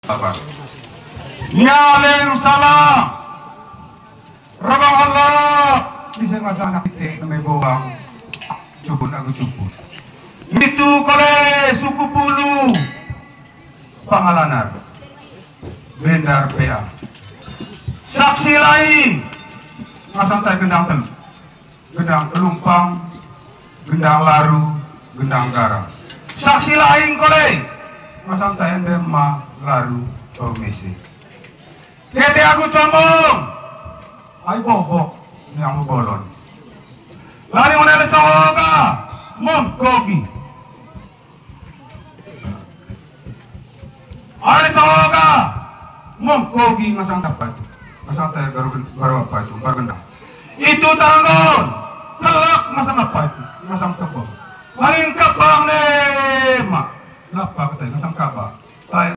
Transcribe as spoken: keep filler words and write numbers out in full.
Sabar. Nia leng salah. Rabang Allah, bisa ngasa anak ite neme bowang, cupun agu cupun. Itu kole suku Pulu, Pangalanar, Bendar P A. Saksi lain, ngasang tai gendang telu. Gendang Pelumpang, Gendang Laru, Gendang Garam. Saksi lain kole, ngasang tai ende ma Laru, Permisi. Kete agu combong. Ai bobok, niang bolon. Lari one le soga, mom kogi. Are soga, mom kogi ngasang apa itu? Ngasang tai baru, baru apa itu? Baru gendang. Itu taranggon, kelak ngasang apa itu? Ngasang kebang. Paling kebang deh, mak. Lapa kata ngasang kaba. Tai